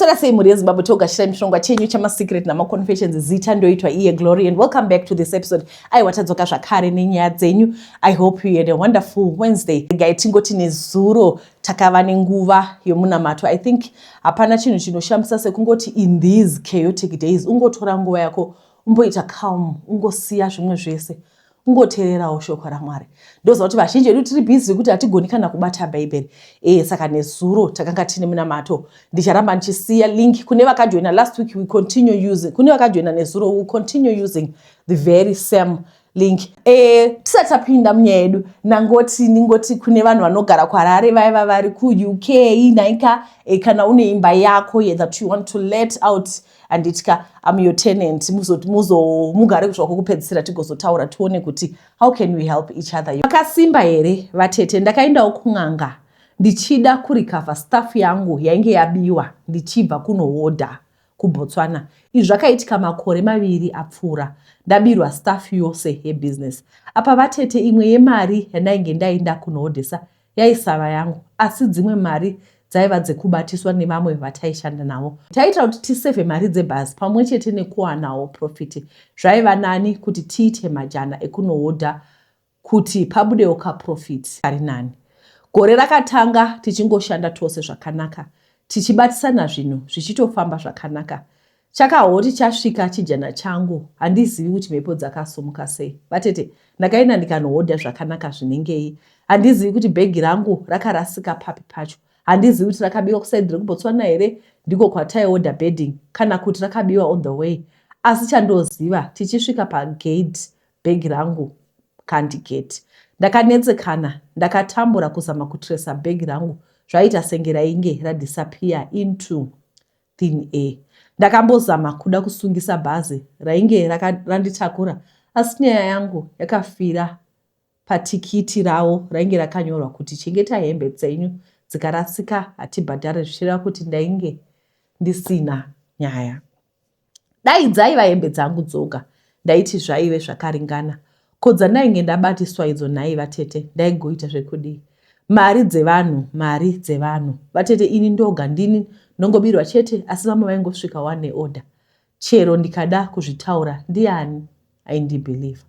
Maswera sei mhuri yeZimbabwe? Togashira mishonga chenyu chamasecret namaconfessions. Zita ndoitwa iye Glory, and welcome back to this episode. Aiwa, tadzoka zvakare nenyaya dzenyu. I hope you had a wonderful Wednesday. Gai tingoti nezuro takava nenguva yomunamato. I think hapana chinhu chinoshamisa sekungoti in these chaotic days ungotora nguva yako, umboita calm, ungosiya zvimwe zvese, ungoteererawo shoko raMwari. Ndoziva kuti vazhinji vedu tiri busy kuti hatigoni kana kubata Bhaibheri. Saka nezuro takanga tine munamato. Ndicharamba ndichisiya link kune vakajoina last week. We continue using, kune vakajoina nezuro, we continue using the very same link. Tisati tapinda munyaya yedu, nangoti ndingoti kune vanhu vanogara kuHarare, vaiva vari kuUK naika, kana une imba yako that you want to let out, handitya, am your tenant. Mugare kusvika kwokupedzisira, tigozotaura, tione kuti how can we help each other. Vakasimba here vatete? Ndakaendawo kun'anga ndichida kurecover stuff yangu yainge yabiwa ndichibva kunohodha kuBotswana. Izvi zvakaitika makore 2 apfuura. Ndabirwa stuff yose yebusiness apa vatete. Imwe yemari yandainge ndaenda kunohodhesa yaisava yangu, asi dzimwe mari dzaiva dzekubatiswa nevamwe vataishanda navo. Taiita kuti tisevhe mari dzebhazi pamwe chete nekuwanawo profit. Zvaiva nani kuti tiite majana ekunohodha kuti pabudewo kaprofit kari nani. Gore rakatanga tichingoshanda tose zvakanaka, tichibatisana, zvinhu zvichitofamba zvakanaka. Chakahoti chasvika chijana changu, handizivi kuti mhepo dzakasumuka sei vatete. Ndakaenda ndikanohodha zvakanaka zvinengei. Handizivi kuti bhegi rangu rakarasika papi pacho. Handizivi kuti rakabiwa kuside rekuBotswana here, ndiko kwataiodha bedding, kana kuti rakabiwa on the way. Asi chandoziva, tichisvika pagate, bhegi rangu kandigeti. Ndakanetsekana, ndakatambura kuzama kutresa bhegi rangu. Zvaita senge rainge radisappear into thin air. Ndakambozama kuda kusungisa bhazi rainge randitakura, asi nyaya yangu yakafira patikiti ravo rainge rakanyorwa kuti chengeta hembe dzenyu, dzikarasika hatibhadhare, zvichireva kuti ndainge ndisina nyaya. Dai dzaiva hembe dzangu dzoga, ndaiti zvaive zvakaringana. Ko dzandainge ndabatiswa idzo nhai vatete, ndaigoita zvekudii? Mari dzevanhu, mari dzevanhu vatete. Ini ndoga ndini ndongobirwa chete, asi vamwe vaingosvika one neorder. Chero ndikada kuzvitaura, ndiani aindibelieva?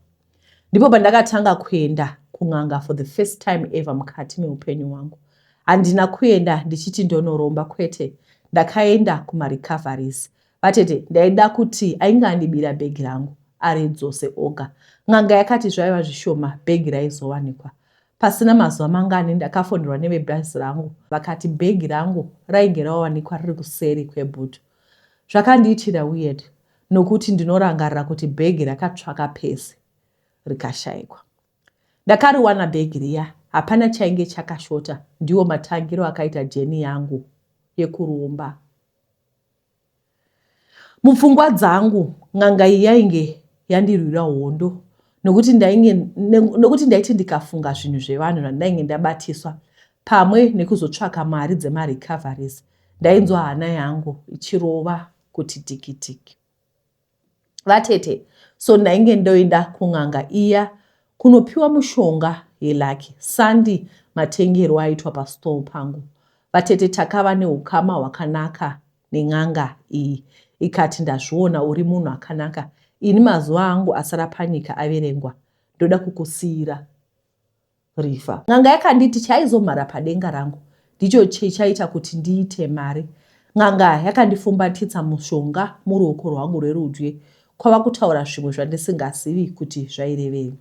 Ndipo pandakatanga kuenda kun'anga for the first time ever mukati meupenyu hwangu. Handina kuenda ndichiti ndonoromba, kwete. Ndakaenda kumarecoveries vatete. Ndaida kuti ainge andibira bhegi rangu aridzose oga. N'anga yakati zvaiva zvishoma bhegi raizowanikwa. Pasina mazuva mangani, ndakafonderwa nevebhazi rangu. Vakati bhegi rangu rainge rawanikwa riri kuseri kwebhutu. Zvakandiitira weird nokuti ndinorangarira kuti bhegi rakatsvaka pese rikashayikwa. Ndakariwana bhegi riya, hapana chainge chakashota. Ndiwo matangiro akaita journey yangu yekuromba. Mupfungwa dzangu, n'anga iyi yainge yandirwira hondo, nokuti ndaiti ndikafunga zvinhu zvevanhu zvandainge ndabatiswa pamwe nekuzotsvaka mari dzemarecoveries, ndainzwa hana yangu ichirova kuti tikitiki vatete. So ndainge ndoenda kun'anga iya kunopiwa mushonga yeluck. Sandi matengero aitwa pastall pangu vatete. Takava neukama hwakanaka nen'anga iyi. Ikati, "Ndazviona uri munhu akanaka. Ini mazuva angu asara panyika averengwa, ndoda kukusiyira rifa." N'anga yakanditi chaizomhara padenga rangu ndicho chichaita kuti ndiite mari. N'anga yakandifumbatitsa mushonga muruoko rwangu rwerudyi, kwava kutaura zvimwe zvandisingazivi kuti zvairevei.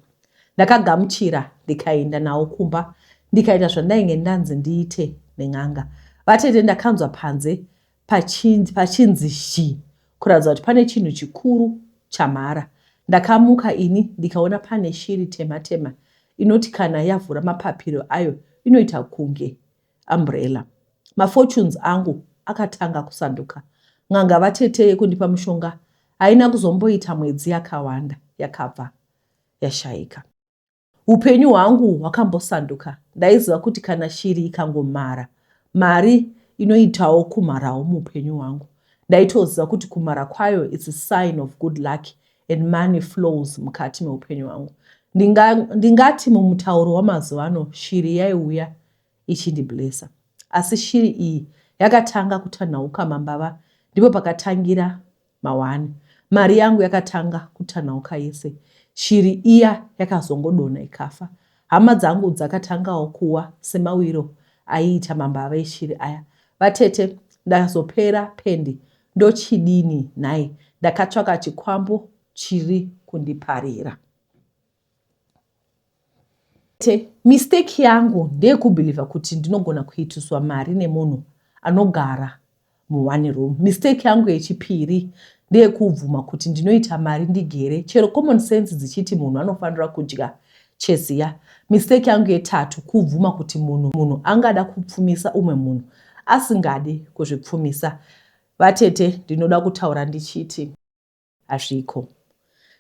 Ndakagamuchira, ndikaenda nawo kumba, ndikaita zvandainge ndanzi ndiite nen'anga vatete. Ndakanzwa panze pachinzi zhi, kuratidza kuti pane chinhu chikuru chamhara. Ndakamuka ini, ndikaona pane shiri tema tema inoti kana yavhura mapapiro ayo inoita kunge umbrella. Mafortunes angu akatanga kusanduka. N'anga vatete yekundipa mushonga haina kuzomboita mwedzi yakawanda, yakabva yashayika. Upenyu hwangu hwakambosanduka. Ndaiziva kuti kana shiri ikangomhara, mari inoitawo kumharawo muupenyu hwangu. Ndaitoziva kuti kumhara kwayo it's a sign of good luck and money flows mukati meupenyu hwangu. Ndingati mumutauro wamazuva ano, shiri yaiuya ichindiblessa. Asi shiri iyi Yakatanga kutanhauka mambava ndipo pakatangira mahwani. Mari yangu yakatanga kutanhauka yese. Shiri iya yakazongodonha ikafa. Hama dzangu dzakatangawo kuwa semawiro aiita mambava eshiri aya. Vatete, ndazopera pendi ndochidini nhai? Ndakatsvaka chikwambo chiri kundiparira. Tete, mistake yangu ndeyekubhilivha kuti ndinogona kuitiswa mari nemunhu anogara muone room. Mistake yangu yechipiri ndeyekubvuma kuti ndinoita mari ndigere chero common sense dzichiti munhu anofanira kudya cheziya. Mistake yangu yetatu kubvuma kuti munhu munhu angada kupfumisa umwe munhu asingadi kuzvipfumisa. Vatete ndinoda kutaura ndichiti. Hazviko.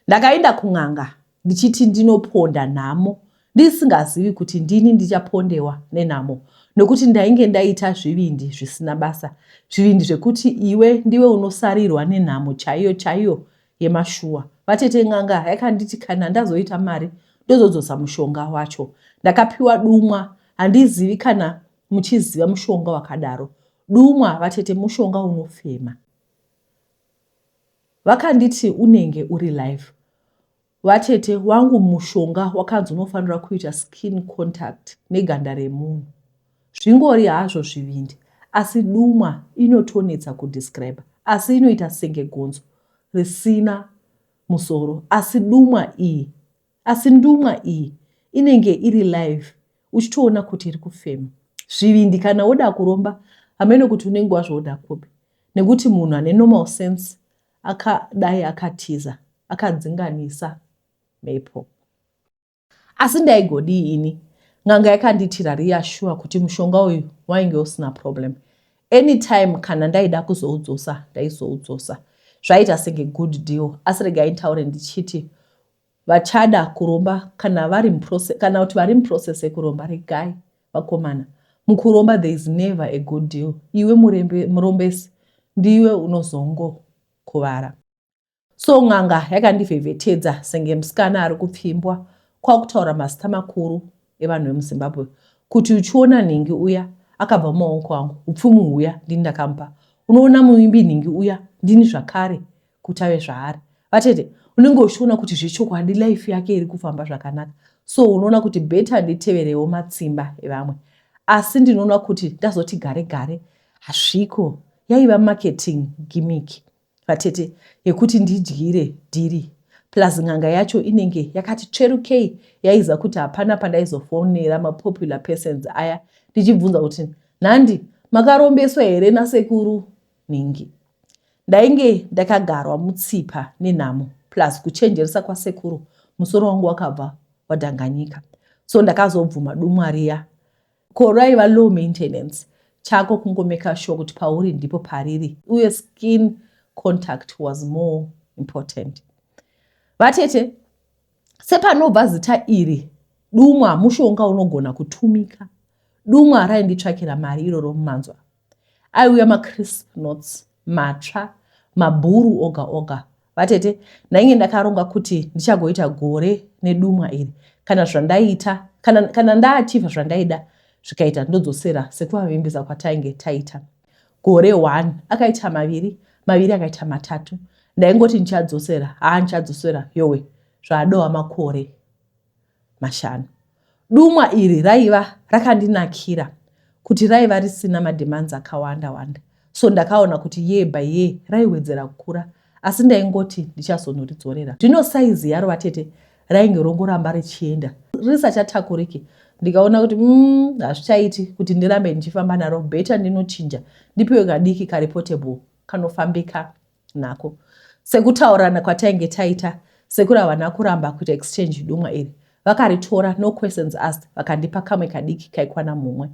Ndakaenda kun'anga ndichiti ndinoponda nhamo ndisingazivi kuti ndini ndichapondewa nenhamo nokuti ndainge ndaita zvivindi zvisina basa, zvivindi zvekuti iwe ndiwe unosarirwa nenhamo chaiyo chaiyo yemashuwa. Vatete n'anga yakanditi kana ndazoita mari ndozodzosa mushonga wacho. Ndakapiwa dumwa, handizivi kana muchiziva mushonga wakadaro. Dumwa vatete mushonga unofema. Vakanditi unenge uri live. Vatete, wangu mushonga wakanzi unofanira kuita skin contact neganda remunhu. Zvingori hazvo zvivindi asi dumwa inotonetsa kudescriber asi inoita senge gonzo risina musoro asi dumwa iyi Asi ndumwa iyi inenge iri live uchitoona kuti iri kufema. Zvivindi kana woda kuromba hameno kuti unenge wazvioda kupi nekuti munhu ane normal sense akadai akatiza akadzinganisa mhepo. Asi ndaigodii ini? N'anga yakandiitira reassure kuti mushonga uyu wainge usina problem. Anytime kana ndaida kuzoudzosa ndaizoudzosa. Zvaiita senge good deal asi regai nditaure ndichiti Vachada kuromba kana vari muprocess kana kuti vari muprocess yekuromba regai vakomana mukuromba there is never a good deal iwe murembe, murombesi ndiwe unozongo kuvara so n'anga yakandivhevhetedza senge musikana ari kupfimbwa kwakutaura mazita makuru evanhu vemuzimbabwe kuti uchiona nhingi uya akabva mumaoko angu upfumi huya ndini ndakamupa unoona muimbi nhingi uya ndini zvakare kuti ave zvaari vatete unenge uchiona kuti zvechokwadi life yake iri kufamba zvakanaka so unoona kuti better nditeverewo matsimba evamwe asi ndinoona kuti ndazoti gare gare hazviko yaiva marketing gimmick vatete yekuti ndidyire dhiri plus n'anga yacho inenge yakati tsverukei yaiziva kuti hapana pandaizofonera mapopular persons aya ndichibvunza kuti nhandi makarombeswa here nasekuru nhingi. Ndainge ndakagarwa mutsipa nenhamo plus kuchenjeresa kwasekuru musoro wangu wakabva wadhanganyika. So ndakazobvuma dumwa riya. Ko raiva low maintenance chako kungomeka sure kuti pauri ndipo pariri uye skin contact was more important. Vatete, sepanobva zita iri dumwa mushonga unogona kutumika. Dumwa rainditsvakira mari iroro mumanzwa. Aiuya macrisp notes matsva mabhuru oga oga. Vatete, ndainge ndakaronga kuti ndichagoita gore nedumwa iri kana zvandaita kana, kana ndaachiva zvandaida zvikaita ndodzosera sekuvavimbisa kwatainge taita. Gore one akaita maviri, maviri akaita matatu. Ndaingoti ndichadzosera, haa ndichadzosera yowe zvadowa makore mashanu. Dumwa iri raiva rakandinakira kuti raiva risina mademands akawanda wanda so ndakaona kuti year by year raiwedzera kukura asi ndaingoti ndichazonoridzorera. Zvino saizi yaro vatete rainge rongoramba richienda risachatakuriki ndikaona kuti mm, hazvichaiti kuti ndirambe ndichifamba naro better ndinochinja ndipiwe kadiki kari portable kanofambika nako. Sekutaurirana kwatainge taita, sekuru havana kuramba kuita exchange dumwa iri. Vakaritora no questions asked vakandipa kamwe kadiki kaikwana mumwe.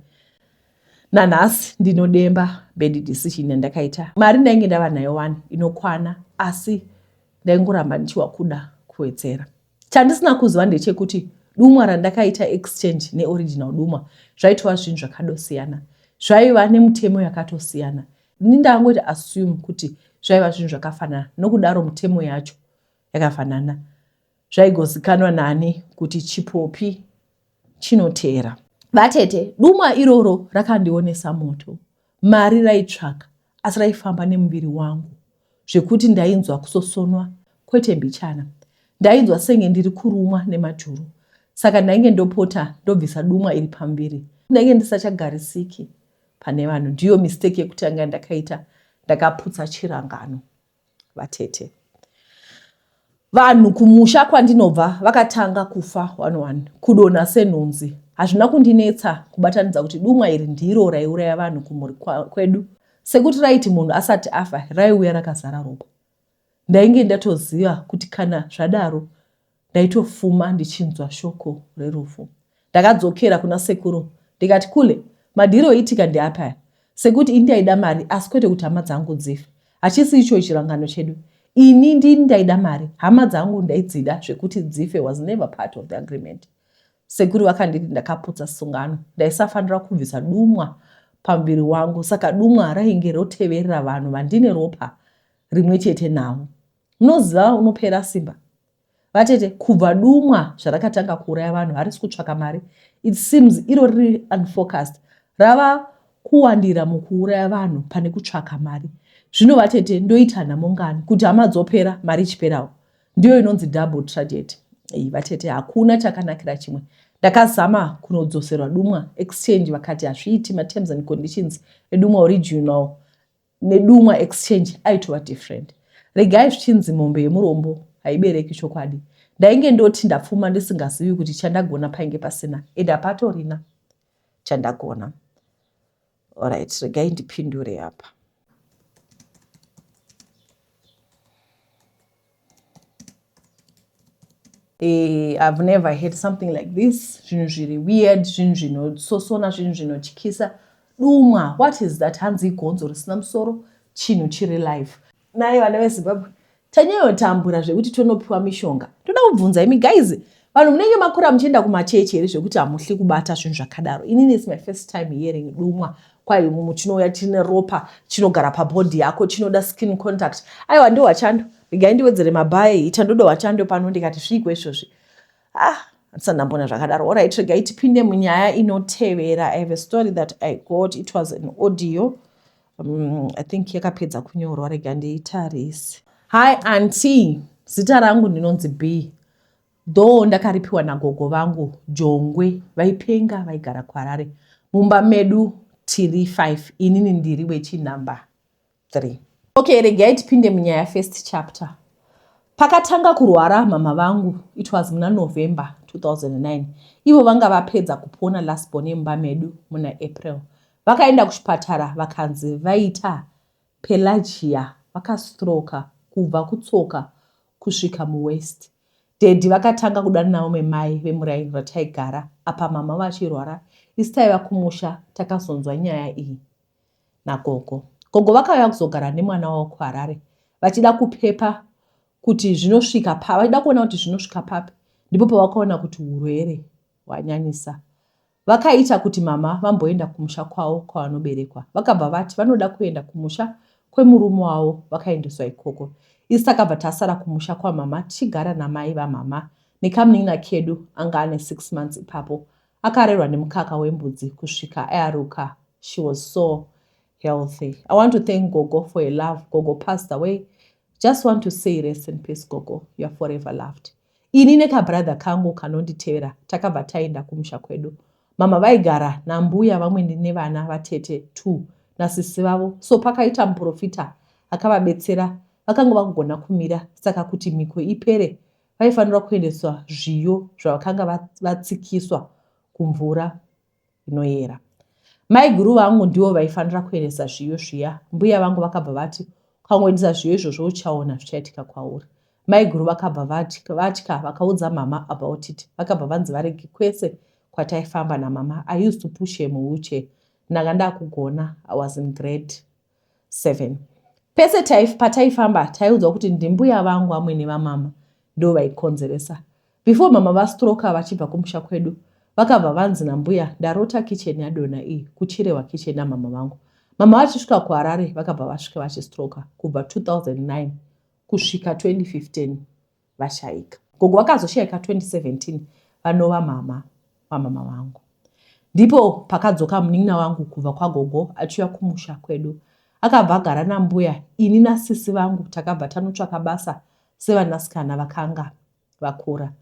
Nanhasi ndinodemba bad decision yandakaita. Mari ndainge ndava nayo wani inokwana asi ndaingoramba ndichiwa kuda kuwedzera. Chandisina kuziva ndechekuti dumwa randakaita exchange neoriginal dumwa zvaitova zvinhu zvakadosiyana. Zvaiva nemutemo yakatosiyana. Ini ndangoita assume kuti zvaiva zvinhu zvakafanana nokudaro mutemo yacho yakafanana. Zvaigozikanwa nani kuti chipopi chinoteera. Vatete, dumwa iroro rakandionesa moto. Mari raitsvaka asi raifamba nemuviri wangu zvekuti ndainzwa kusosonwa kwete mbichana. Ndainzwa senge ndiri kurumwa nemajuru saka ndainge ndopota ndobvisa dumwa iri pamuviri. Ndainge ndisachagarisiki pane vanhu. Ndiyo mistake yekutanga yandakaita ndakaputsa chirangano vatete. Vanhu kumusha kwandinobva vakatanga kufa one one, kudonha senhunzi. Hazvina kundinetsa kubatanidza kuti dumwa iri ndiro raiuraya vanhu kumhuri kwedu. Sekuti raiti munhu asati afa raiuya rakazara ropa. Ndainge ndatoziva kuti kana zvadaro Ndaitofuma ndichinzwa shoko rerufu. Ndakadzokera kuna sekuru ndikati kule madhiri oitika ndeapi aya? Sekuti ini ndaida mari asi kwete kuti hama dzangu dzife. Hachisi icho chirangano chedu. Ini ndini ndaida mari, hama dzangu ndaidzida zvekuti dzife was never part of the agreement. Sekuru vakanditi ndakaputsa sungano, ndaisafanira kubvisa dumwa pamuviri wangu saka dumwa rainge roteverera vanhu vandine ropa rimwe chete navo. Munoziva unopera simba vatete kubva dumwa zvarakatanga kuuraya vanhu harisi kutsvaka mari it seems iro riri unfocused rava kuwandira mukuuraya vanhu pane kutsvaka mari zvino vatete ndoita nhamo ngani kuti hama dzopera mari ichiperawo ndiyo inonzi double tragedy iyi vatete hakuna chakanakira chimwe ndakazama kunodzoserwa dumwa exchange vakati hazviiti materms and conditions edumwa original nedumwa exchange aitova different regai zvichinzi mombe yemurombo haibereki chokwadi ndainge ndoti ndapfuma ndisingazivi kuti chandagona painge pasina and hapatorina chandagona alright regai ndipindure apa Eh, I've never heard something like this. Zvinhu zviri weird, zvinhu zvinososona, zvinhu zvinotyisa. Dumwa, what is that? Hanzi igonzo risina musoro, chinhu chiri live. Naye vana veZimbabwe tanyanyotambura zvekuti tonopiwa mishonga. Toda kubvunza imi guys, vanhu munenge makura muchienda kumachechi here zvekuti hamuhli kubata zvinhu zvakadaro? Inini it's my first time hearing dumwa. Kwai chinouya chine ropa, chinogara pabody yako, chinoda skin contact. Aiwa ndiwachando. Regai ndiwedzere mabhayi ita ndoda wachando pano ndikati zviiko izvozvi. Ah, handisati ndamboona zvakadaro. Alright, regai tipinde munyaya inotevera. I have a story that I got. It was an audio. I think yakapedza kunyorwa. Rega ndiitarise. Hi auntie, zita rangu ndinonzi B. Though ndakaripiwa nagogo vangu Jongwe vaipenga vaigara kuHarare. Mumba medu tiri 5 inini ndiri wechinumber 3. Okay, regai tipinde munyaya first chapter. Pakatanga kurwara mama vangu, it was muna November 2009. Ivo vanga vapedza kupona last born yemumba medu muna April. Vakaenda kuchipatara vakanzi vaita Pelagia vakastroka kubva kutsoka kusvika muwaist. Daddy vakatanga kudanana vamwe mai vemuraini rataigara apa mama vachirwara isu taiva kumusha takazonzwa nyaya iyi nagogo. Gogo vakauya kuzogara nemwana wavo kuHarare vachida kupepa kuti zvinosvika pa vachida kuona kuti zvinosvika papi ndipo pavakaona kuti hurwere hwanyanyisa. Vakaita kuti mama vamboenda kumusha kwavo kwavanoberekwa. Vakabva vati vanoda kuenda kumusha kwemurume wavo vakaendeswa ikoko. Isu takabva tasara kumusha kwamama tichigara namai vamama nekamunin'ina kedu anga ane 6 months ipapo. Akarerwa nemukaka wembudzi kusvika ayaruka she was so healthy. I want to thank Gogo for her love. Gogo passed away. Just want to say rest in peace Gogo. You are forever loved. Ini nekabrother kangu kanonditevera takabva taenda kumusha kwedu. Mama vaigara nambuya vamwene nevana vatete two nasisi vavo so pakaita muprofita akavabetsera vakanga vakugona kumira saka kuti mhiko ipere vaifanira kuendeswa zviyo zvavakanga vatsikiswa kumvura inoyera. Maiguru vangu ndivo vaifanira kuendesa zviyo zviya. Mbuya vangu vakabva vati, ukangoendesa zviyo izvozvo uchaona zvichaitika kwauri. Maiguru vakabva vatya vakaudza mama about it. Vakabva vanzi varege kwese kwataifamba namama. I used to push her muwheelchair. Ndanga ndakugona. I was in grade 7. Pese pataifamba taiudzwa kuti ndimbuya vangu amwene vamama ndo vaikonzeresa. Before mama vastroka vachibva kumusha kwedu vakabva vanzi nambuya ndarota kitchen yadonha iyi kuchirehwa kitchen yamama vangu. Mama vachisvika kuHarare vakabva vasvika vachistroka kubva 2009 kusvika 2015 vashaika. Gogo vakazoshaika 2017 vanova mama vamama vangu. Ndipo pakadzoka munin'ina wangu kubva kwagogo achiuya kumusha kwedu. Akabva agara nambuya, ini nasisi vangu takabva tanotsvaka basa sevanasikana vakanga vakura.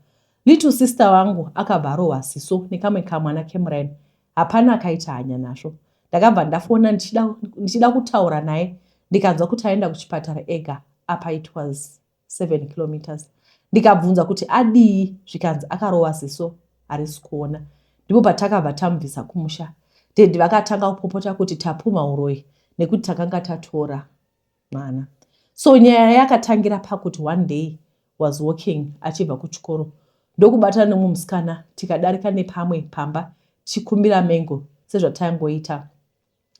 Little sister wangu akabva arohwa ziso nekamwe kamwana kemuraini. Hapana akaita hanya nazvo. Ndakabva ndafona ndichida, ndichida kutaura naye ndikanzwa kuti aenda kuchipatara ega apa it was 7 kilometers. Ndikabvunza kuti adii zvikanzi akarohwa ziso harisi kuona. Ndipo patakabva tamubvisa kumusha. Daddy vakatanga kupopota kuti tapumha uroyi nekuti takanga tatora mwana. So nyaya yakatangira pakuti one day was walking achibva kuchikoro ndokubatana nemumwe musikana tikadarika nepamwe pamba tichikumbira mengo sezvataingoita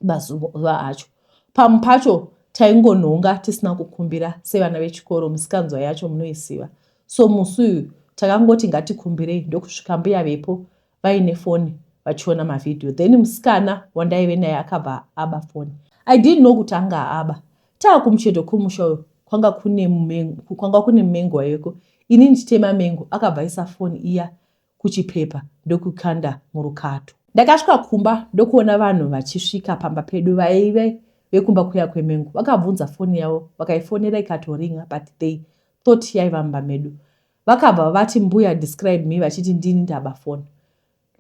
mazuva acho. Pamwe pacho taingonhonga tisina kukumbira sevana vechikoro misikanzwa yacho munoisiva. So musi uyu takangoti ngatikumbirei ndokusvika mbuya vepo vaine foni vachiona mavhidhiyo then musikana wandaive naye akabva aba foni. I didn't know kuti anga aba. Taakumucheto kumusha uyu kwanga kune kwanga kune mumengo waiveko ini ndichitema mengo akabva aisa foni iya kuchipepa ndokukanda murukato. Ndakasvika kumba ndokuona vanhu vachisvika pamba pedu vaive vekumba kuya kwemengo vakabvunza foni yavo vakaifonera ikatoringa but they thought yaiva mumba medu. Vakabva vati mbuya describe me vachiti ndini ndaba foni.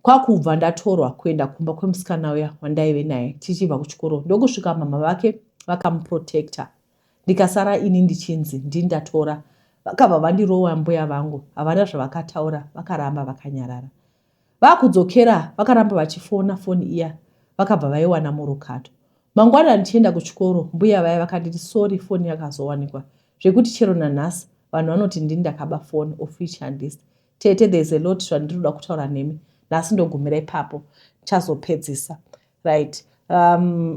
Kwakubva ndatorwa kuenda kumba kwemusikana uya wandaive naye tichibva kuchikoro ndokusvika mama vake vakamuprotector ndikasara ini ndichinzi ndini ndatora. Vakabva vandirowa mbuya vangu havana zvavakataura vakaramba vakanyarara. Vakudzokera vakaramba vachifona foni iya vakabva vaiwana murukato. Mangwana ndichienda kuchikoro mbuya vaya vakanditi sorry foni yakazowanikwa zvekuti chero nanhasi vanhu vanoti ndini ndakaba foni of which handisi. Tete there's a lot zvandinoda kutaura nemi nhasi ndogumira ipapo ndichazopedzisa. Right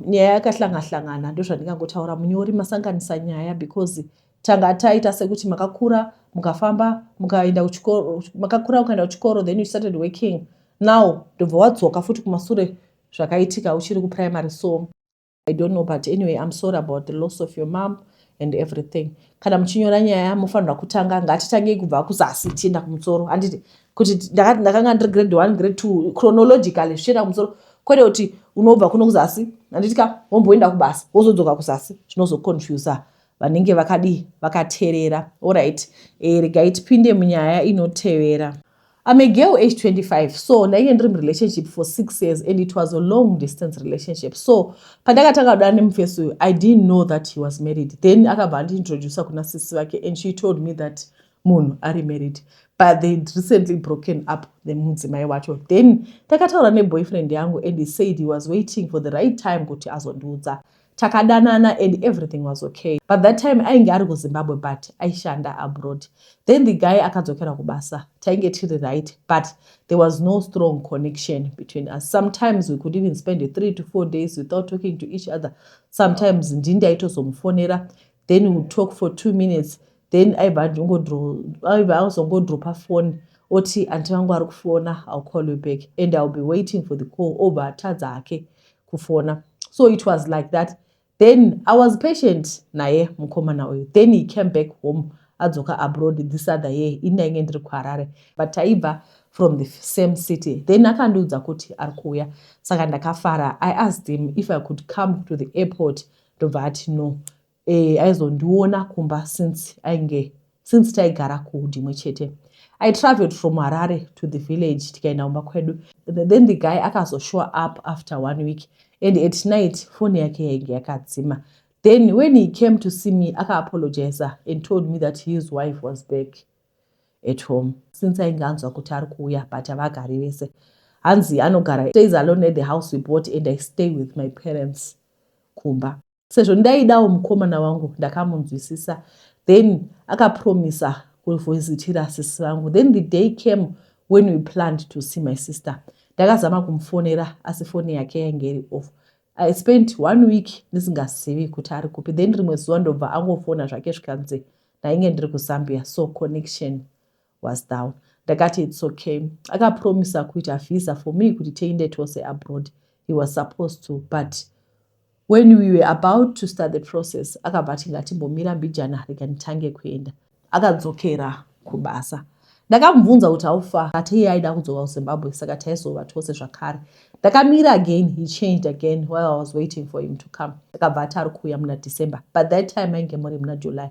nyaya yakahlanga hlangana ndozvandingangotaura munyori masanganisa nyaya because tanga taita sekuti makakura mukafamba mukaenda kuchikoro makakura mukaenda kuchikoro then you started working now ndobva wadzoka futi kumasure zvakaitika uchiri kuprimary. So I don't know, but anyway, I'm sorry about the loss of your mom and everything. Kana muchinyora nyaya mufanirwa kutanga, ngatitangei kubva kuzasi tichienda kumusoro, handiti? Kuti ndakanga ndiri grade 1, grade 2, chronologically zvichienda kumusoro, kwete kuti unobva kuno kuzasi, handiti ka, womboenda kubasa wozodzoka kuzasi, zvinozoconfusa vanenge vakadii vakateerera. Alright, regai tipinde munyaya inotevera. I'm a girl age 25, so ndainge ndiri murelationship for 6 years and it was a long distance relationship. So pandakatanga kudana nemufesi uyu, I didn't know that he was married. Then akabva andiintroduca kuna sisi vake and she told me that munhu ari married, but they'd recently broken up nemudzimai wacho. Then takataura neboyfriend yangu and he said he was waiting for the right time kuti azondiudza. Takadanana and everything was okay, but that time ainge ari kuZimbabwe but aishanda abroad. Then the guy akadzokera kubasa. Tainge tiri right, but there was no strong connection between us. Sometimes we could even spend 3 to 4 days without talking to each other. Sometimes ndini ndaitozomufonera, then we would talk for 2 minutes, then aibva azongodropa phone oti, "Aunty vangu ari kufona, I'll call you back," and I'll be waiting for the call, obva atadza hake kufona. So it was like that. Then I was patient naye mukomana uyu. Then he came back home adzoka abroad this other year. Ini ndainge ndiri kuHarare, but taibva from the same city. Then akandiudza kuti ari kuuya, saka ndakafara. I asked him if I could come to the airport, ndobva ati no, aizondiona kumba since ainge since taigara kudimwe chete. I traveled from Harare to the village, tikaenda kumba kwedu. Then the guy akazoshow up after one week, and at night foni yake yainge yakadzima. Then when he came to see me, akaapologiza and told me that his wife was back at home since ainge anzwa kuti ari kuuya, but havagari vese. Hanzi anogara, stays alone at the house we bought, and I stay with my parents kumba. Sezvo ndaidawo mukomana wangu, ndakamunzwisisa. Then akapromisa kuvhizitira sisi vangu. Then the day came when we planned to see my sister. Ndakazama kumufonera asi foni yake yainge iri off. I spent one week ndisingazivi kuti ari kupi. Then rimwe zuva ndobva angofona zvake, zvikanzi ndainge ndiri kuZambia, so connection was down. Ndakati it's okay. Akapromisa kuita visa for me kuti tiende tose abroad. He was supposed to, but when we were about to start the process, akabva ati ngatimbomira mbijana, rega nditange kuenda. Akadzokera kubasa. Ndakamubvunza kuti haufa, ati iye aida kudzoka kuZimbabwe, saka taizova tose zvakare. Ndakamira again, he changed again while I was waiting for him to come. Akabva ati ari kuuya muna December, but that time ainge muri muna July.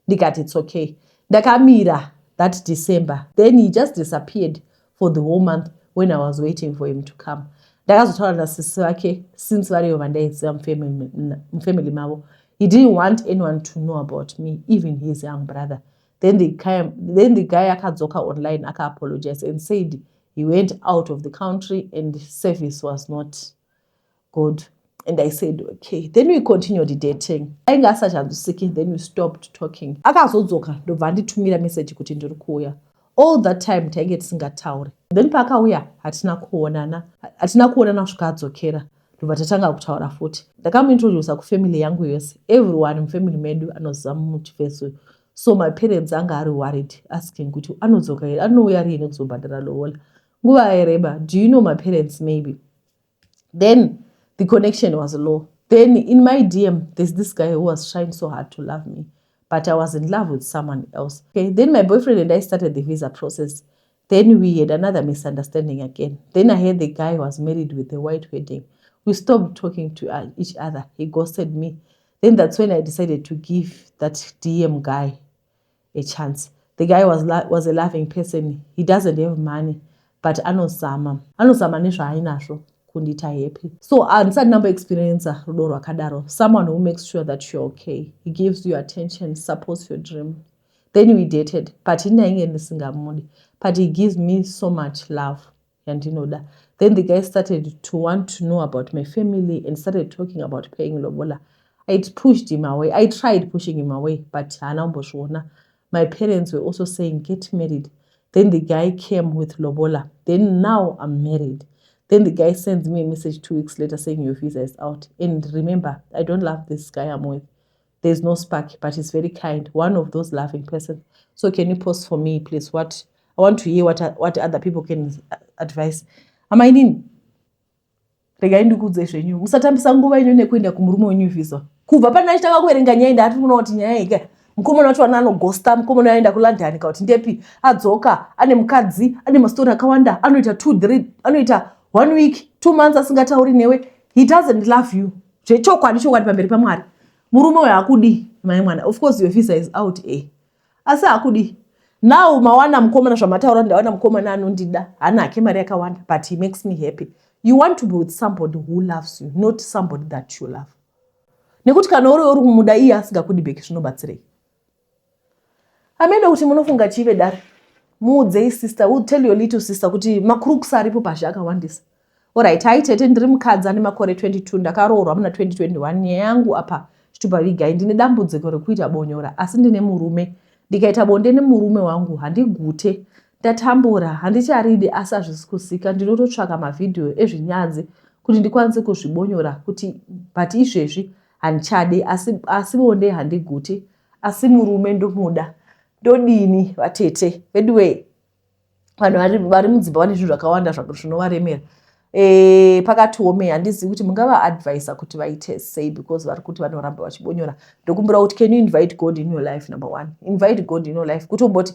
Ndikati it's okay. Ndakamira that December, then he just disappeared for the whole month when I was waiting for him to come. Ndakazotaura nasisi vake, since varivo vandaiziva mufamily mavo. He didn't want anyone to know about me, even his young brother. Then the guy akadzoka online, akaapologize and said he went out of the country and service was not good, and I said okay. Then we continued dating. Ainge asachanzwisiki. Then we stopped talking. Akazodzoka, ndobva anditumira message kuti ndiri kuuya. All that time tainge tisingatauri. Then paakauya hatina kuonana, hatina kuonana kusvika adzokera, ndobva tatanga kutaura futi. Ndakamuintrodusa kufamily yangu yose. Everyone mufamily medu anoziva muchifeso, so my parents anga ari worried, asking kuti anodzoka here, anouya riini kuzobhadhara lobola. Nguva yaireba. Do you know my parents? Maybe then the connection was low. Then in my DM there's this guy who was trying so hard to love me, but I was in love with someone else. Okay, then my boyfriend and I started the visa process. Then we had another misunderstanding again. Then I heard the guy was married with a white wedding. We stopped talking to each other. He ghosted me. Then that's when I decided to give that DM guy a chance. The guy was a loving person. He doesn't have money, but anozama, anozama nezvaainazvo kundiita happy. So handisati ndamboexperienca rudo rwakadaro, someone who makes sure that you're okay. He gives you attention, supports your dream. Then we dated, but indainge ndisingamudi, but he gives me so much love yandinoda. Then the guy started to want to know about my family and started talking about paying lobola. I pushed him away. I tried pushing him away, but haana kumbozviona. My parents were also saying get married. Then the guy came with lobola. Then now I'm married. Then the guy sends me a message 2 weeks later saying your visa is out. And remember, I don't love this guy I'm with. There's no spark, but he's very kind, one of those loving persons. So can you post for me, please? What I want to hear, what other people can advise. Amainini, regai ndikuudze zvenyu, musatambisa nguva ino nekuenda kumurume wenyu visa. Kubva pane achitanga kuverenga nyaya, ndati kuona kuti nyaya ika mukomana wacho wana anoghosta. Mukomana aenda kuLondon ka kuti ndepi, adzoka ane mukadzi, ane mastori akawanda, anoita two three, anoita one week, 2 months asingatauri newe. He doesn't love you. Zvechokwadi chokwadi, pamberi paMwari, murume uyo hakudi, mai mwana. Of course your visa is out, asi hakudi. Now mawana mukomana, zvamataura, ndawana mukomana anondida, haana hake mari yakawanda, but he makes me happy. You want to be with somebody who loves you, not somebody that you love, nekuti kana uri kumuda iye asingakudi back, zvinobatsirei? Amene kuti munofunga chive dare. Muudzei sister, will tell your little sister kuti macrooks aripo pazhe akawandisa. Alright, hai tete, ndiri mukadzi ane makore 22, ndakaroorwa muna 2021. Nyaya yangu apa, chitupa vigai. Ndine dambudziko rekuita bonyora, asi ndine murume. Ndikaita bonde nemurume wangu handigute. Ndatambura, handicharidi, asi hazvisi kusika. Ndinototsvaka mavhidhiyo ezvinyadzi kuti ndikwanise kuzvibonyora kuti, but izvezvi handichadi, asi bonde handiguti, asi murume ndomuda. Ndodini vatete veduwei? Vanhu vari mudzimba vane zvinhu zvakawanda zvinovaremera. Pakati omei, handizivi kuti mungavaadvisa kuti vaite sei, because vari kuti vanoramba vachibonyora. Ndokumbira kuti can you invite God in your life? Number one, invite God in your life, kuti umboti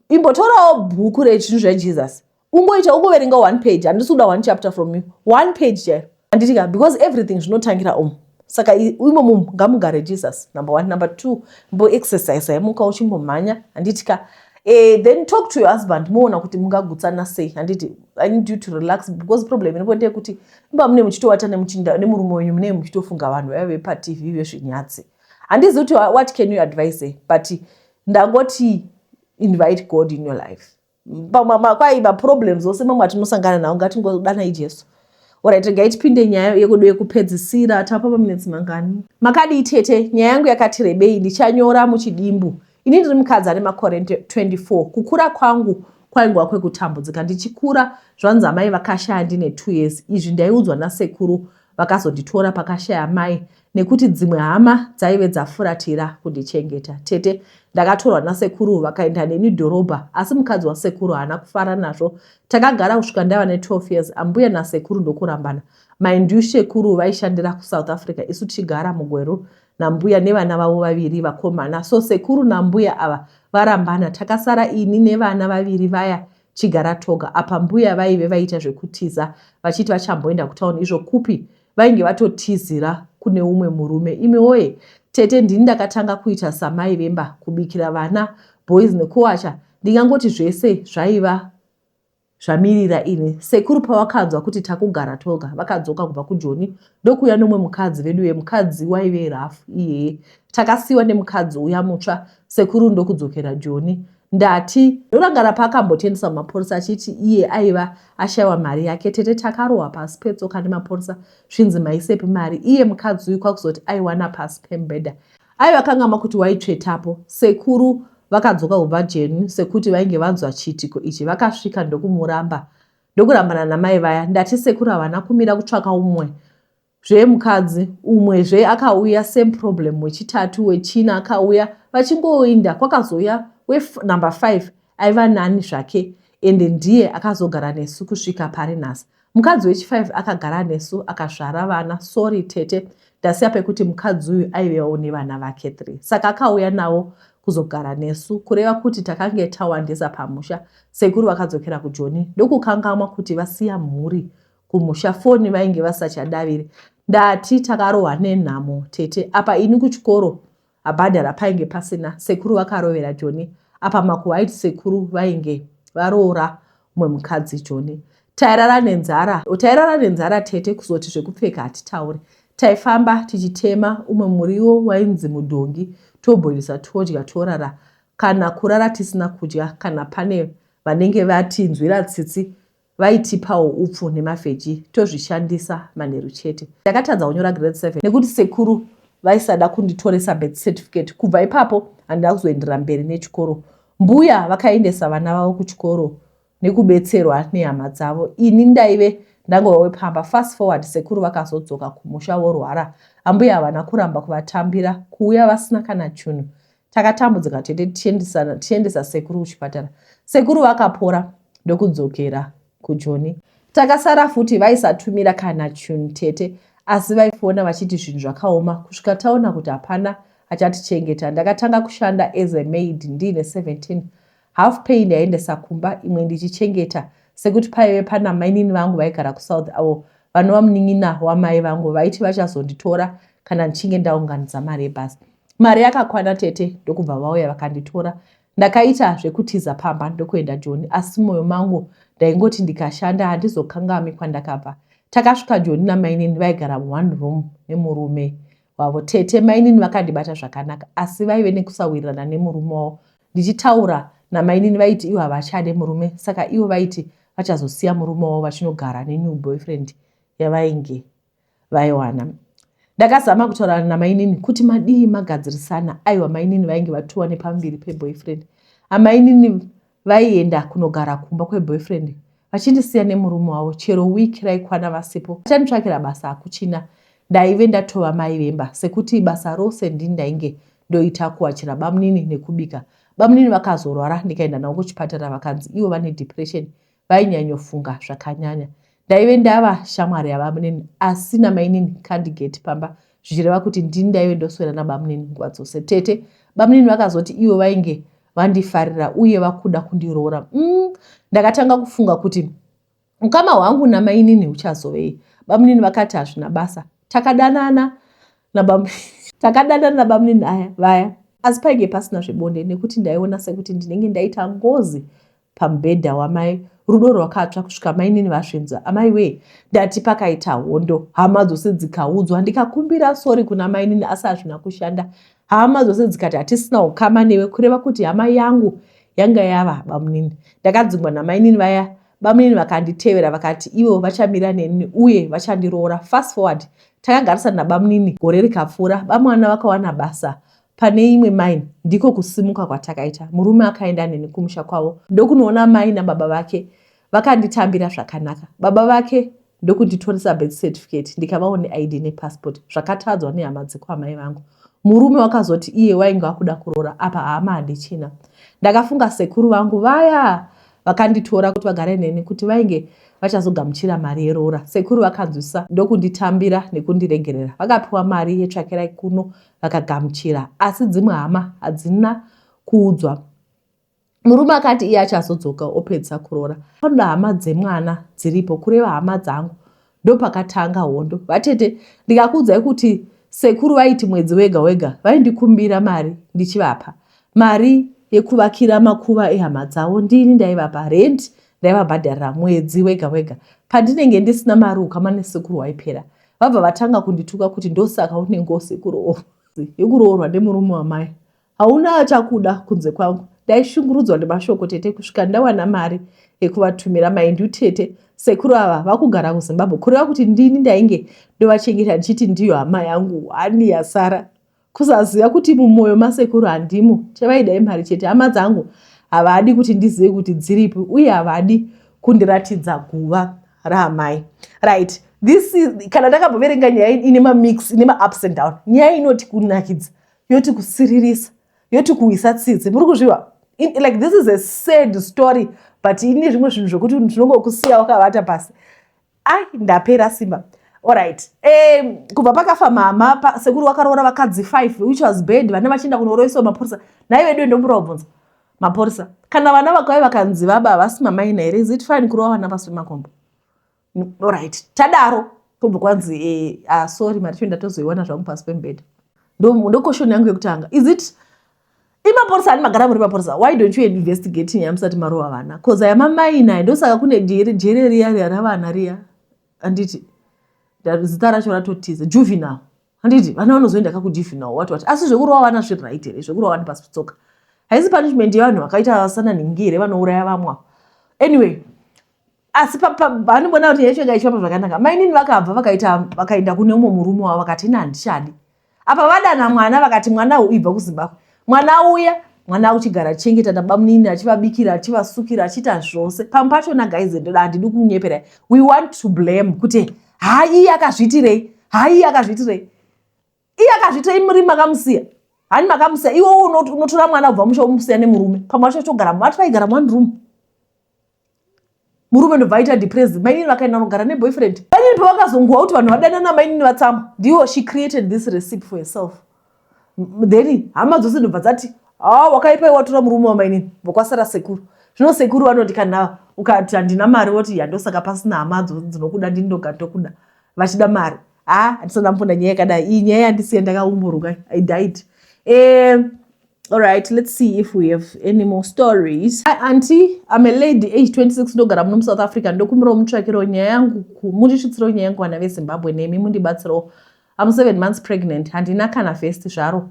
imbotorawo bhuku rezvinhu zvaJesus, ungoita ungoverenga one page. Handisi kuda one chapter from you, one page chairo, handitika? Because everything zvinotangira umu. Saka imomo ngamugare Jesus, number one. Number two, mboexercise, muka uchimbomhanya, handitika? Then talk to your husband, muona kuti mungagutsana sei, handiti? I need you to relax, because problem iripo ndeyekuti imba mune muchitowata nemurume wenyu, munee muchitofunga vanhu vaiva vepaTV vezvinyatsi. Handizi kuti what can you advise, but ndangoti invite God in your life. Kwai maproblems ose mamwe atinosangana nawo, ngatingodanai Jesu. Alright, regai tipinde nyaya yekudu yekupedzisira. Tapa maminitsi mangani? Makadii tete? Nyaya yangu yakati rebei, ndichanyora muchidimbu. Ini ndiri mukadzi ane makore 24. Kukura kwangu kwaingova kwekutambudzika. Ndichikura, zvanzi amai vakashaya ndine 2 years. Izvi ndaiudzwa nasekuru vakazonditora pakashaya mai, nekuti dzimwe hama dzaive dzafuratira kundichengeta. Tete, ndakatorwa nasekuru vakaenda neni dhorobha, asi mukadzi wasekuru haana kufara nazvo. Takagara kusvika ndava ne12 years, ambuya nasekuru ndokurambana. Mind you, sekuru vaishandira kuSouth Africa, isu tichigara muGweru. nambuya nevana vavo vaviri vakomana. So sekuru nambuya ava varambana, takasara ini nevana vaviri vaya chigara toga. Apa mbuya vaive vaita zvekutiza vachiti vachamboenda kutown, izvo kupi vainge vatotizira kune umwe murume. Imi woye tete, ndini ndakatanga kuita samai vemba, kubikira vana boys nekuwacha. Ndingangoti zvese zvaiva zvamirira ini. Sekuru pavakanzwa kuti takugara toga, vakadzoka kubva kuJoni ndokuuya nomwe mukadzi. Veduwe, mukadzi waive rafu iyeye. Takasiwa nemukadzi uya mutsva, sekuru ndokudzokera Joni. Ndati ndorangara paakambotendesa mumapurisa achiti iye aiva ashayiwa mari yake. Tete, takarohwa pasi petsoka nemapurisa zvinzi maisepi mari. Iye mukadzi uyu kwakuzoti aiwana pasi pemubhedha. Aiva kangama kuti waitsvetapo. Sekuru vakadzoka kubva Jeni sekuti vainge vanzwa chiitiko ichi, vakasvika ndokumuramba ndokurambana namai vaya. Ndati sekuru havana kumira kutsvaka umwe zve mukadzi, umwe zve akauya, same problem, wechitatu, wechina akauya, vachingoinda kwakazouya wenumber 5 aiva nani zvake ende ndiye akazogara nesu kusvika pari nhasi. Mukadzi wechi5 akagara nesu akazvara vana. Sorry tete, ndasiya pekuti mukadzi uyu aivewo nevana vake 3, saka akauya navo kuzogara nesu, kureva kuti takange tawandisa pamusha. Sekuru vakadzokera kuJoni ndokukangamwa kuti vasiya mhuri kumusha, foni vainge vasachadaviri. Ndati takarohwa nenhamo tete. Apa ini kuchikoro abhadhara painge pasina. Sekuru vakarovera Joni. Apa makuhwa aiti sekuru vainge varoora umwe mukadzi Joni. Tairara nenzara, tairara nenzara tete, kuzoti zvekupfeka hatitauri. Taifamba tichitema umwe muriwo wainzi mudhongi, tobhoilisa todya torara, kana kurara tisina kudya. Kana pane vanenge vatinzwira tsitsi vaitipawo upfu nemavheji tozvishandisa manheru chete. Ndakatadza kunyora grade 7 nekuti sekuru vaisada kunditoresa birth certificate. Kubva ipapo handina kuzoenderera mberi nechikoro. Mbuya vakaendesa vana vavo kuchikoro nekubetserwa nehama dzavo. Ini ndaive ndangova wepamba. Fast forward, sekuru vakazodzoka kumusha vorwara. Ambuya havana kuramba kuvatambira, kuuya vasina kana chunhu. Takatambudzika tete tichiendesa sekuru kuchipatara. Sekuru vakapora ndokudzokera kuJoni. Takasara futi vaisatumira kana chunhu tete, asi vaifona vachiti zvinhu zvakaoma, kusvika taona kuti hapana achatichengeta. Ndakatanga kushanda as a maid ndiine 17. Half pay ndaiendesa kumba, imwe ndichichengeta sekuti paive pana mainini vangu vaigara kuSouth avo vanova munin'ina wamai vangu, vaiti vachazonditora kana ndichinge ndaunganidza mari yebhasi. Mari yakakwana tete, ndokubva vauya vakanditora. Ndakaita zvekutiza pamba ndokuenda Joni, asi mumoyo mangu ndaingoti ndikashanda handizokangami kwandakabva. Takasvika Joni namainini vaigara muone room nemurume wavo. Tete, mainini vakandibata zvakanaka asi vaive nekusawirirana nemurume wavo. Ndichitaura namainini vaiti ivo havachade murume, saka ivo vaiti vachazosiya murume wavo vachinogara nenew boyfriend yavainge vaiwana. Ndakazama kutaura namainini kuti madii magadzirisana. Aiwa, mainini vainge vatova nepamuviri peboyfriend. Amainini vaienda kunogara kumba kweboyfriend vachindisiya nemurume wavo, chero week raikwana vasipo. Achanditsvakira basa hakuchina, ndaive ndatova mai vemba sekuti basa rose ndini ndainge ndoita, kuwachira bamunini nekubika. Bamunini vakazorwara ndikaenda navo kuchipatara, vakanzi ivo vane depression, vainyanyofunga zvakanyanya. Ndaive ndava shamwari yabamunini asi namainini kandigeti pamba, zvichireva kuti ndini ndaive ndoswera nabamunini nguva dzose. Tete, bamunini vakazoti ivo vainge vandifarira uye vakuda kundiroora. Ndakatanga kufunga kuti ukama hwangu namainini huchazovei. Bamunini vakati hazvina basa. Takadanana takadanana nabamunini aya vaya, asi painge pasina zvebonde nekuti ndaiona sekuti ndinenge ndaita ngozi pamubhedha wamai. Rudo rwakatsva kusvika mainini vasvinzwa. Amai wee, ndati pakaita hondo, hama dzose dzikaudzwa, ndikakumbira sori kuna mainini asi hazvina kushanda. Hama dzose dzikati hatisina ukama newe, kureva kuti hama yangu yanga yava bamunini. Ndakadzingwa namainini vaya. Bamunini vakanditevera vakati ivo vachamira neni uye vachandiroora. Fast forward, takagarisana nabamunini gore rikapfuura. Bamwana vakawana basa pane imwe mine, ndiko kusimuka kwatakaita. Murume akaenda neni kumusha kwavo ndokunoona mai nababa vake. Vakanditambira zvakanaka, baba vake ndokunditoresa birth certificate ndikavawo neID nepassport zvakatadzwa nehama dzekwamai vangu. Murume wakazoti iye wainge akuda kuroora, apa hama handichina. Ndakafunga sekuru vangu vaya. Vakanditora kuti vagare neni kuti vainge vachazogamuchira mari yeroora. Sekuru vakanzwisisa ndokunditambira nekundiregerera. Vakapiwa mari yetsvakirai kuno vakagamuchira asi dzimwe hama hadzina kuudzwa. Murume akati iye achazodzoka opedzisa kuroora. Panoda hama dzemwana dziripo kureva hama dzangu. Ndopakatanga hondo. Vatete ndikakuudzai kuti sekuru vaiti mwedzi wega wega vaindikumbira mari ndichivapa. Mari yekuvakira makuva ehama dzavo ndini ndaivapa. Rent ndaivabhadharira mwedzi wega wega. Pandinenge ndisina mari ukama nesekuru hwaipera. Vabva vatanga kundituka kuti ndosaka une ngozi yekuroorwa yekuroorwa nemurume wamai. Hauna achakuda kunze kwangu. Ndaishungurudzwa nemashoko tete kusvika ndawana mari yekuvatumira. Mind you tete, sekuru ava vakugara kuZimbabwe kureva kuti ndini ndainge ndovachengeta ndichiti ndiyo hama yangu hwani yasara. Kusaziva kuti mumoyo masekuru handimo chavaida imari chete. Hama dzangu havadi kuti ndizive kuti dziripi uye havadi kundiratidza guva raamai. Right, this is, kana ndakamboverenga nyaya ine mamix ine maups and down, nyaya inoti kunakidza yoti kusiririsa yoti kuwisa tsitsi. Muri kuzviva, like this is a sad story, but ine zvimwe zvinhu zvokuti zvinongokusiya wakavata pasi. Ai, ndapera simba. Alright, kubva pakafa mama sekuru wakaroora vakadzi 5, which was bad. Vana vachienda kunoroiswa mapurisa. Nhai vedu, ndombura kubvunza mapurisa, kana vana vakauya vakanzi vaba havasi mamaina here? Is it fine kurova vana pasi pemakombo? Alright, tadaro kubva kwanzi ah, sorry, mari cho ndatozoiwana zvangu pasi pemubhedha. Ndo question yangu yekutanga, is it imapurisa ani magara muri mapurisa, why don't you investigate nyaya musati marova vana? 'Cause aya mamaina, ndosaka kune jere, jere riya riya ravana riya, handiti? Zita racho ratotiza, juvenile, handiti? Vana vanozoenda kakujuvenile, what what. Asi zvekurova vana zviri right here? Zvekurova vana pasi petsoka haisi punishment yevanhu vakaita sana nhingi here, vanouraya vamwe? Anyway, asi vanobona kuti yacho inga ichifamba zvakanaka. Mainini vakabva vakaita vakaenda kune umwe murume wavo, vakati ina handichadi. Apa vadana mwana, vakati mwana uyu ibva kuZimbabwe. Mwana uya, mwana uchigara chengeta nabamunini, achivabikira, achivasukira, achiita zvose. Pamwe pachona guys, ndoda handidi kunyeperai, we want to blame kuti hai, iye akazviitirei, hai, iye akazviitirei, iye akazviitirei. Muri makamusiya hani, makamusiya. Iwe unotora mwana kubva musha, womusiya nemurume. Pamwe vacho togara, vati vaigara one room. Murume ndobva aita depressed. Mainini vakaenda kunogara neboyfriend. Mainini pavakazonguva kuti vanhu vadanana, mainini vatsama ndiwo. She created this recipe for herself. Then hama dzose ndobva dzati, "Ha, wakaipa, watora murume wamainini." Vokwasara sekuru. Zvino sekuru vanoti kana ukati handina mari, voti yandosaka pasina hama dzinokuda, ndini ndoga ndokuda, vachida mari. Ha, handisana mbona nyaya yakadai. Iyi nyaya yandisiya ndakaumburuka. I died. All right, let's see if we have any more stories. Hi auntie, I'm a lady age 26, ndogara muno muSouth Africa. Ndokumbirawo mutsvakiro nyaya yangu, mundisvitsirewo nyaya yangu vana veZimbabwe nemi mundibatsirewo. I'm 7 months pregnant. Handina kana vest zvaro.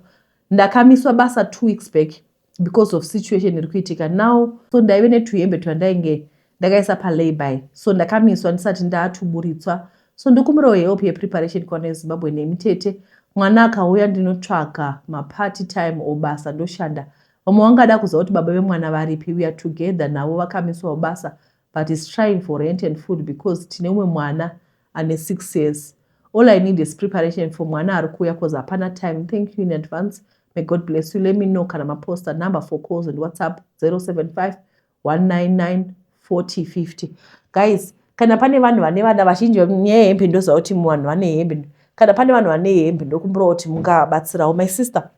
Ndakamiswa basa 2 weeks back because of situation iri kuitika now, so ndaive netuhembe twandainge ndakaisa palayby, so ndakamiswa ndisati ndatuburitswa. So ndokumbirawo help yepreparation kwana yeZimbabwe nemi tete. Mwana akauya ndinotsvaka mapart time or basa ndoshanda. Vamwe vangada kuziva kuti baba vemwana varipi. We are together navo, vakamiswawo basa, but is trying for rent and food because tine umwe mwana ane 6 years. All I need is preparation for mwana ari kuuya, 'cause hapana time. Thank you in advance, may God bless you. Let me know kana maposta. Number for calls and WhatsApp, 075 199 4050. Guys, kana pane vanhu vane vana vazhinji, nyaya yehembe, ndoziva kuti vanhu vane hembe. Kana pane vanhu vane hembe, ndokumbirawo kuti mungabatsirawo my sister.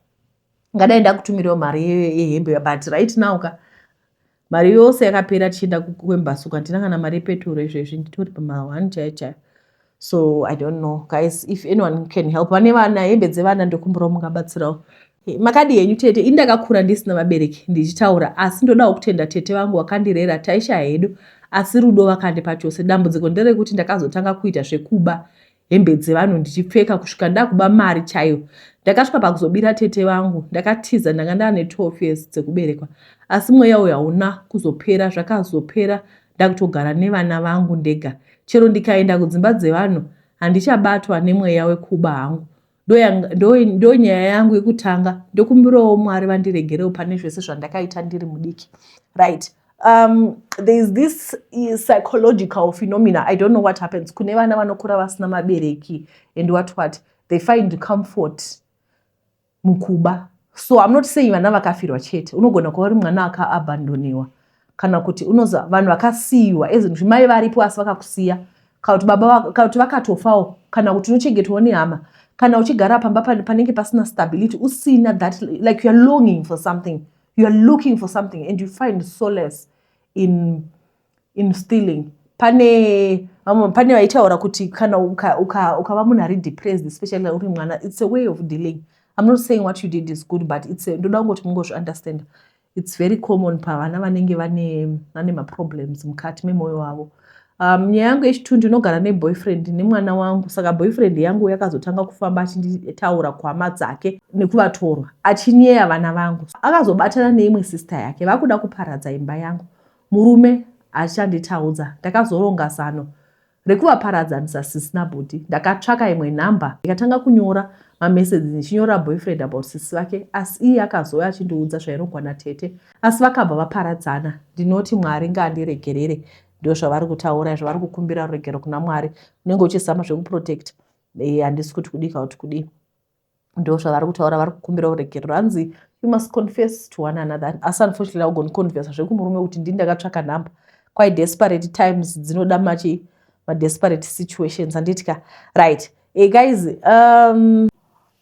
Ngadai ndakutumirawo mari yehembe, but right now ka mari yose yakapera tichienda kuEmbassy. Handina kana mari yepeturo izvezvi, nditori pama1 chaiyo chaiyo. So I don't know guys, if anyone can help vane vana, hembe dzevana, ndokumbirawo mungabatsirawo. Makadi henyu tete? Ini ndakakura ndisina vabereki ndichitaura, asi ndodawo kutenda tete vangu vakandirera. Taishaya hedu, asi rudo vakandipa chose. Dambudziko nderekuti ndakazotanga kuita zvekuba hembe dzevanhu ndichipfeka kusvika ndakuba mari chaiyo. Ndakasvika pakuzobira tete vangu. Ndakatiza, ndanga ndaane 12 years dzekuberekwa, asi mweya uyu hauna kuzopera. Zvakazopera ndakutogara nevana vangu ndega. Chero ndikaenda kudzimba dzevanhu handichabatwa nemweya wekuba hangu. Ndo nyaya yangu yekutanga. Ndokumbirawo Mwari vandiregerewo pane zvese zvandakaita ndiri mudiki. Right, there is this psychological phenomena, I don't know what happens kune vana vanokura vasina mabereki and what what, they find comfort mukuba. So I'm not saying vana vakafirwa chete. Unogona kuva uri mwana akaabandoniwa. Kana kuti unoziva vanhu vakasiyiwa, as in mai varipo asi vakakusiya, kana kuti baba, kana kuti vakatofawo, kana kuti unochengetwawo nehama, kana uchigara pamba panenge pasina stability, usina that, like, you are longing for something, you are looking for something and you find solace in stealing. Pane vamwe, pane vaitaura kuti kana ukava uka munhu ari depressed, especially uri mwana, it's a way of dealing. I'm not saying what you did is good, but it's ndoda kungoti mungozviunderstand, it's very common pavana vanenge vane maproblems mukati memwoyo wavo. Nyaya yangu yechitu, ndinogara neboyfriend nemwana wangu. Saka boyfriend yangu yakazotanga kufamba achinditaura kuhama dzake nekuvatorwa, achinyeya vana vangu. Akazobatana neimwe sister yake, vakuda kuparadza imba yangu. Murume achanditaudza. Ndakazoronga zano rekuvaparadzanisa sisi nabhudhi. Ndakatsvaka imwe nhamba, ndikatanga kunyora mameseji, ndichinyora boyfriend about sisi vake, asi iye akazouya achindiudza zvairongwa natete, asi vakabva vaparadzana. Ndinoti Mwari ngaandiregerere. Ndo zvavari kutaura izvo, vari kukumbira ruregero kuna Mwari. Unenge uchizama zvekuprotect. Handisi kuti kudii kana kuti kudii, ndo zvavari kutaura, vari kukumbira ruregerero. Hanzi you must confess to one another, asi unfortunately augoni confessa zvekumurume kuti ndini ndakatsvaka nhamba. Quite desperate times dzinoda machi madesperate situations, handiti? Right. Hey guys,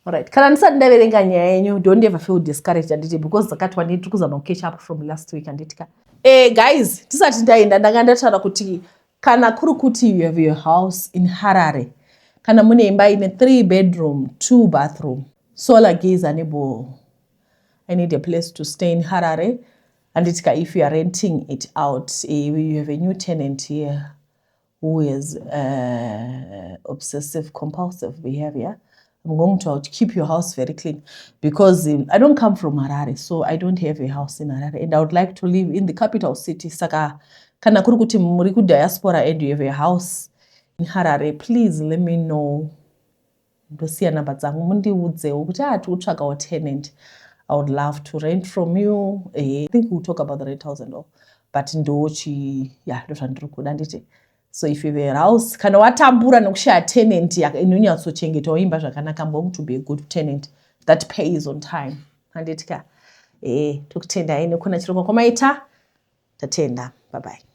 alright, kana ndisati ndaverenga nyaya yenyu, don't ever feel discouraged, handiti? Because dzakati wandei, tiri kuzama kucatch up from last week, handiti? Guys, tisati ndaenda, ndanga ndataura kuti kana kuri kuti you have your house in Harare, kana mune imba ine three bedroom, two bathroom, solar geyser neborehole, I need a place to stay in Harare, handiti? If you are renting it out, you have a new tenant here who is obsessive compulsive behavior. I'm going to keep your house very clean because I don't come from Harare, so I don't have a house in Harare and I would like to live in the capital city. Saka kana kuri kuti muri kudiaspora and you have a house in Harare, please let me know. Ndosiya namba dzangu, mundiudzewo kuti ah, tiri kutsvagawo tenant. I would love to rent from you. I think we'll talk about the rentals and all, but ndochi ya, ndo zvandiri kuda, nditi. So if you have a house, kana watambura nekushaya tenant inonyatsochengetawo imba zvakanaka, I'm going to be a good tenant that pays on time, handiti ka? Tokutendai nekuna chirongwa kwamaita. Tatenda, bye bye.